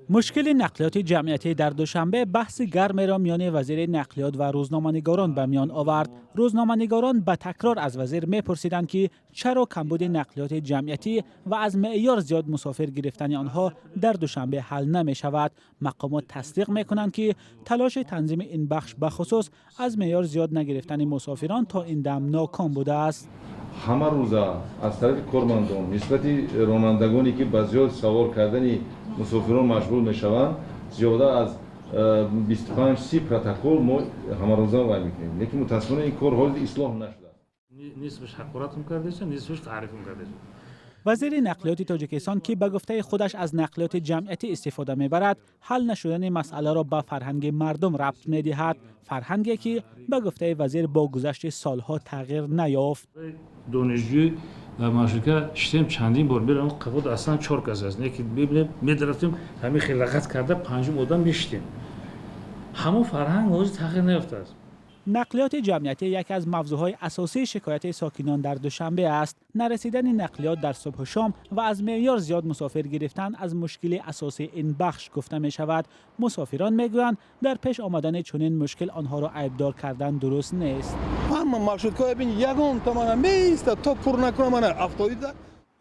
Мушкили нақлиёти ҷамъиятӣ дар Душанбе баҳси гармеро миёни вазири нақлиёт ва рӯзноманигорон ба миён овард. Рӯзноманигорон ба такрор аз вазир мепурсиданд, ки чаро камбуди нақлиёти ҷамъиятӣ ва аз меъёр зиёд мусофир гирифтани онҳо дар Душанбе ҳал намешавад. Мақомот тасдиқ мекунанд, ки талоши танзими ин бахш, бахусус аз меъёр зиёд нагирифтани мусофирон, то ин дам ноком будааст. Ҳама рӯза аз тарафи кормандон нисбати ронандагоне, ки ба зиёд савор кардани мусофирон машғул мешаванд, зиёда аз 25-30 протокол мо ҳамарӯза вай мекунем, лекин мутаассифона ин кор ҳоли ислоҳ нашудааст. Нисфаш ҳақоратм кардеса, нисфаш таърифм кардеса. Вазири нақлиёти Тоҷикистон, ки ба гуфтаи худаш аз нақлиёти ҷамъиятӣ истифода мебарад, ҳал нашудани масъаларо ба фарҳанги мардум рабт медиҳад, фарҳанге ки ба гуфтаи вазир бо гузашти солҳо тағйир наёфт. Донишҷӯй дар маршрутка шитем, чандин бор мерам, қафод аслан чор кас аст, не ки бибинем, медарафтем, ҳамин хел лағат карда панҷум одам мешитем. Ҳамон фарҳанг ҳозир тағйир наёфтааст. Нақлиёти ҷамъиятӣ яке аз мавзӯъҳои асосии шикояти сокинон дар Душанбе аст. Нарасидани нақлиёт дар субҳу шом ва аз меъёр зиёд мусофир гирифтан аз мушкили асосии ин бахш гуфта мешавад. Мусофирон мегӯянд, дар пеш омадани чунин мушкил онҳоро айбдор кардан дуруст нест. Ҳама маршруткаҳоя бин, ягонта мана меиста, то пур накунам, мана автоида.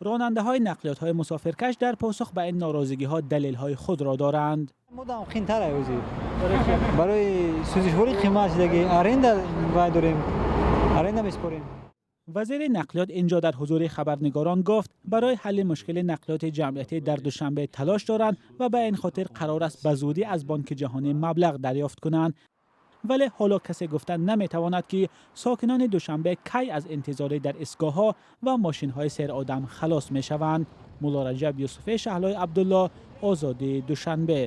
Ронандаҳои нақлиётҳои мусофиркаш дар посух ба ин норозигиҳо далелҳои худро доранд. Мудам қинтар ози барои сӯзишворӣ қимат шидаги, аренда вай дорем, аренда меспорем. Вазири нақлиёт инҷо дар ҳузури хабарнигорон гуфт, барои ҳалли мушкили нақлиёти ҷамъиятӣ дар Душанбе талош доранд ва ба ин хотир қарор аст ба зудӣ аз Бонки Ҷаҳонӣ маблағ дарёфт кунанд. Вале ҳоло касе гуфта наметавонад, ки сокинони Душанбе кай аз интизорӣ дар истгоҳҳо ва мошинҳои серодам халос мешаванд. Мулло Раҷаб Юсуфӣ, Шаҳлои Абдулло, Озодӣ, Душанбе.